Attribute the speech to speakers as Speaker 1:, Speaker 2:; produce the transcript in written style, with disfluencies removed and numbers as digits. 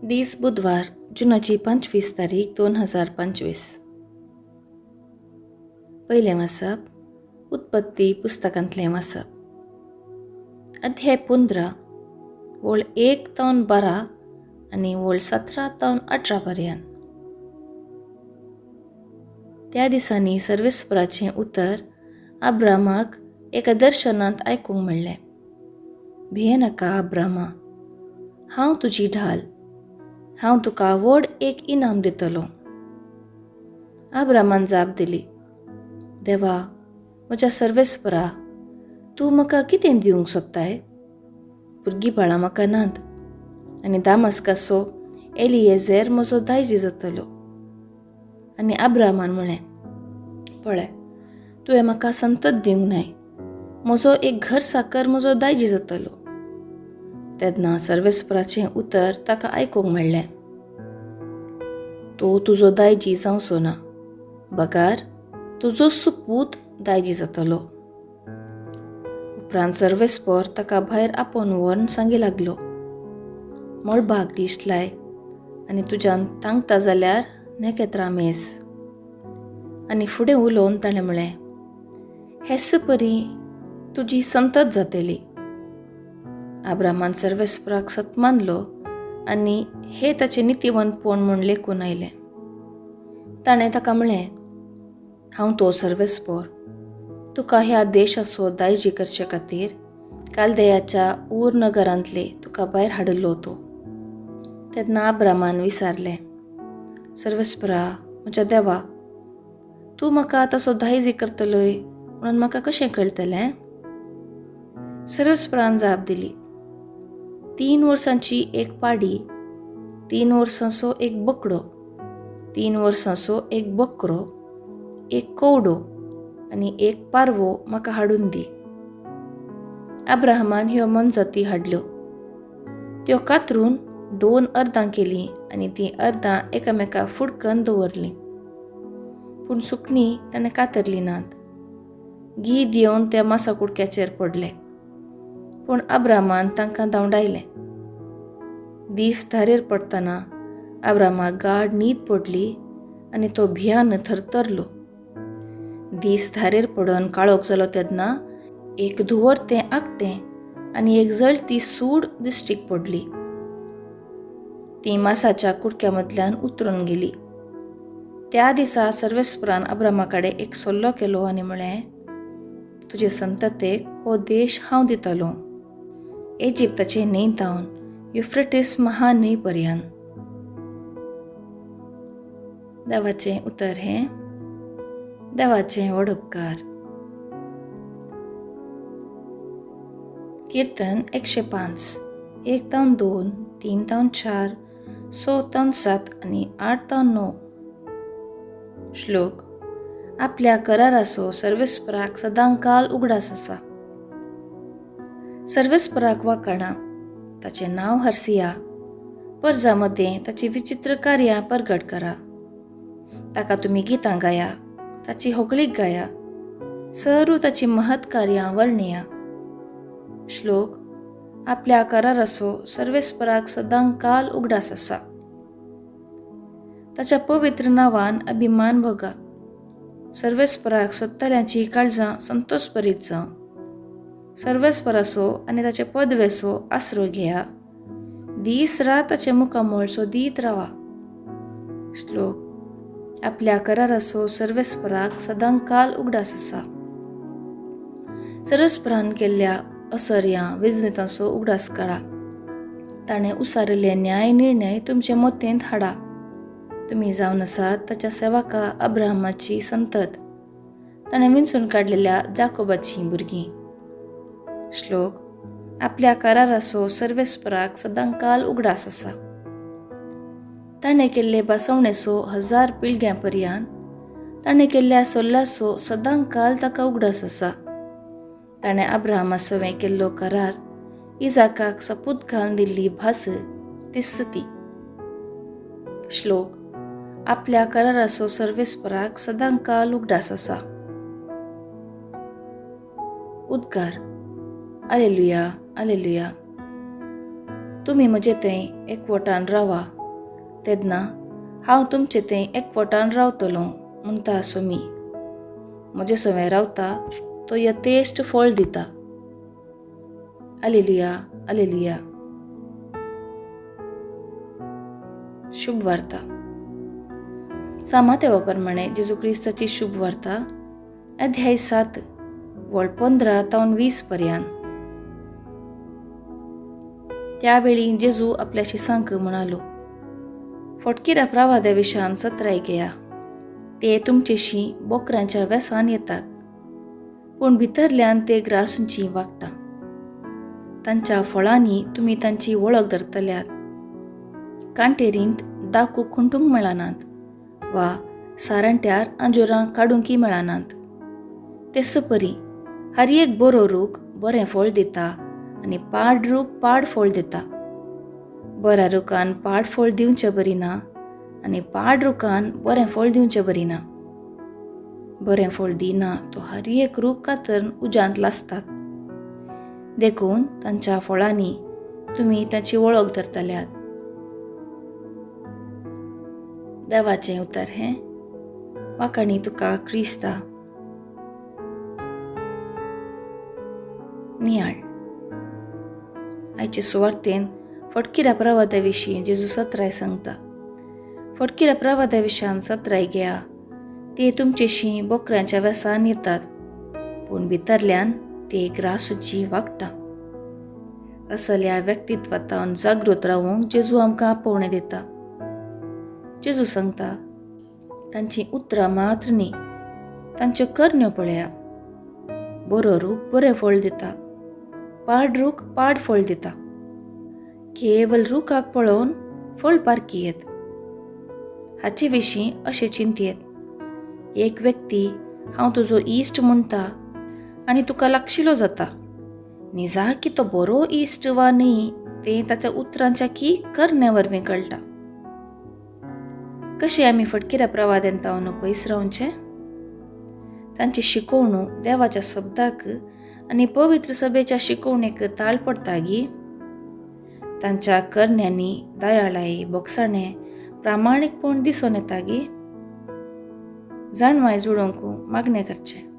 Speaker 1: दीस बुधवार जुनाची 25 तारीख 2025. पयलें वाचप उत्पत्ती पुस्तकांतलें वाचप, अध्याय 15 वळ 1 तावन 12 आनी वळ 17 तावन 18 पर्यंत. त्या दिसांनी सर्वेस्पराचें उतर अब्रामाक एका दर्शनांत आयकूंक मेळ्ळें, भियेनाका अब्रामा, हांव तुजी ढाल, हांव तुका व्हड एक इनाम दितलो. अब्रामान जाप दिली, देवा म्हज्या सर्वेस्परा, तूं म्हाका कितें दिवंक सोदताय? भुरगीं बाळां म्हाका नात आनी दामास्कासो एलिएझर म्हजो दायजी जातलो. आनी अब्रामान म्हळें, पळय, तुवें म्हाका संतत दिवंक नाय, म्हजो एक घर साकर म्हजो दायजी जातलो. तेन्ना सर्वेस्पराचें उतर ताका आयकूंक मेळ्ळें, तो तुजो दायजी जावचो ना, बगार तुजो सुपूत दायजी जातलो. उपरांत सर्वेस्पर ताका भायर आपोवन व्हरून सांगी लागलो, मळबाक दीस लाय आनी तुज्यान तांकता जाल्यार नखेत्रां मेज. आनी फुडें उलोवन ताणें म्हळें, हेच परी तुजी संतत जातली. अब्रामान सर्वेस्पराक सत मानलो आनी हे ताचें नितीवंतपण म्हूण लेखून आयलें. ताणें ताका म्हळें, हांव तो सर्वेस्पर, तुका ह्या देशाचो दायजी करचे खातीर कालदयाच्या ऊर नगरांतले तुका भायर हाडिल्लो तो. तेन्ना अब्रामान विचारलें, सर्वेस्परा म्हज्या देवा, तूं म्हाका तसो दायजी करतलोय म्हणून म्हाका कशें कळटलें? सर्वेस्परान जाप दिली, 3 वर्सांची एक पाडी, 3 वर्सांचो एक बोकडो, 3 वर्सांचो एक बकरो, एक कवडो आनी एक पारवो म्हाका हाडून दी. अब्राहमान ह्यो मोनजाती हाडल्यो, त्यो कातरून 2 अर्दां केलीं आनी तीं अर्दां एकामेका फुडकन दवरलीं. पूण सुकणीं ताणें कातरलीं नात. घी दिवन त्या मासा कुडक्याचेर पडले, पूण अब्रामान तांकां धांवडायलें. दीस धारेर पडटना अब्रामाक गाढ न्हीद पडली आनी तो भियान थरथरलो. दीस धारेर पडून काळोख जालो तेन्ना एक धुंवरतें आकटें आनी एक जळती सूड दिश्टीक पडली. ती मासाच्या कुडक्या मदल्यान उतरून गेली. त्या दिसा सर्वेस्परान अब्रामा कडेन एक सल्लो केलो आनी म्हळें, तुजे संततेक हो देश हांव दितलो, इजिप्ताचे न्हंय तावन युफ्रेटीस महान्हंय पर्यंत. देवाचें उतर हें देवाचें व्हड उपकार. कीर्तन 105, 1 तावन 2, 3 तावन 4, 6 तावन 7 आनी 8 तावन 9. श्लोक, आपल्या कराराचो सर्वेस्पराक सदांकाल उगडास आसा. सर्वेस्पराक वाखाणा, ताचें नांव हरसिया, परजा मदें ताची विचित्र कार्यां परगट करा. ताका तुमी गितां गाया, ताची होगळीक गाया, सरू ताची महत् कार्यां वर्णया. श्लोक, आपल्या कराराचो सर्वेस्पराक सदांकाल उगडास आसा. ताच्या पवित्र नांवान अभिमान भोगा. सर्वेस्पराक सोदतल्यांची काळजां संतोषभरीत जावं. सर्वेस्पराचो आनी ताचे पदवेचो आसरो घेया, दीस रात ताचे मुखामळ सोदीत रावा. श्लोक, आपल्या कराराचो सर्वेस्पराक सदांकाल उगडास आसा. सर्वेस्परान केल्ल्या असर्यां विजमितांचो उगडास काडा. ताणें उसारिल्ले न्याय निर्णय तुमचे मतेंत हाडा. तुमी जावन आसात ताच्या सेवका अब्राहमाची संतत, ताणें विंचून काडलेल्या जाकोबाचीं भुरगीं. श्लोक, आपल्या कराराचो सर्वेस्पराक सदांकाल उगडास आसा. ताणें केल्ले बसवणेचो 1000 पिळग्यां पर्यंत, ताणें केल्ल्या सोल्लाचो सदांकाल ताका उगडास आसा. ताणें अब्राहमा सवें केल्लो करार, इजाकाक सपूत घालून दिल्ली भास तिस्ती. श्लोक, आपल्या कराराचो सर्वेस्पराक सदांकाल उगडास आसा. उद्गार, आलेलुया आलेलुया. तुमी म्हजे थंय एकवटान रावा, तेन्ना हांव तुमचे थंय एकवटान रावतलो म्हणटा सोमी. म्हजे सवें रावता तो यथेश्ट फळ दिता. आलेलुया, आलेलुया. शुभ वार्ता. सामातेवा प्रमाणे जेजू क्रिस्ताची शुभ वार्ता, अध्याय 7 वळ 15 तावन 20 पर्यंत. त्यावेळी जेजू आपल्या शिसांक म्हणालो, फटकिऱ्या प्रवाद्या विशान सत्राय घेया. ते तुमचेशी बोकरांच्या वेसान येतात, पूण भितरल्यान ते ग्रासूंची वागटा. तांच्या फळांनी तुमी तांची वळख धरतल्यात. कांटेरींत दाकू खुंटूंक मेळनात वा सारांट्यार आंजोरां काडूंकय मेळनात. तेच परी हर एक बरो रूख बरें फळ दिता आनी पाड रूख पाड फळ दिता. बऱ्या रुखान पाड फळ दिवचें बरी ना आनी पाड रुखान बरें फळ दिवचें बरी ना. बरें फळ दिना तो हर एक रूख कातरून उज्यांत लासतात. देखून तांच्या फळांनी तुमी तांची वळख धरतल्यात. देवाचें उतर हें वाखाणी तुका क्रिस्ता. नियाळ. आयचे सुवार्तेन फटकिऱ्या प्रवादा विशीं जेजू सत्राय सांगता. फटकिऱ्या प्रवादा विशान सत्राय घेया. ते तुमचेशी बोकऱ्यांच्या वेसान येतात, पूण भितरल्यान ते ग्रासूची वागटा. असल्या व्यक्तित्वांत जागृत रावूंक जेजू आमकां आपोवणें दिता. जेजू सांगता, तांची उतरां मात्र न्ही, तांच्यो करण्यो पळया. बरो रूख बरें फळ दिता, पाड रूख पाड फळ दिता. केवल रुखाक पळोवन फळ पारखी येत. हाचे विशीं अशें चिंतयेत, एक व्यक्ती हांव तुजो इश्ट म्हणटा आनी तुका लागशिलो जाता. निजाकी तो बरो इश्ट वा न्ही तें ताच्या उतरांच्या की करण्या वरवीं कळटा. कशें आमी फटकिऱ्या प्रवाद्यान तावन पयस रावचें? तांची शिकोवणू देवाच्या शब्दाक आनी पवित्र सभेच्या शिकोवणेक ताळ पडटा गी? तांच्या करण्यांनी दयाळाय, बोगसाणें, प्रामाणीकपण दिसून येता गी? जाणवाय जुळोवंक मागणें करचें.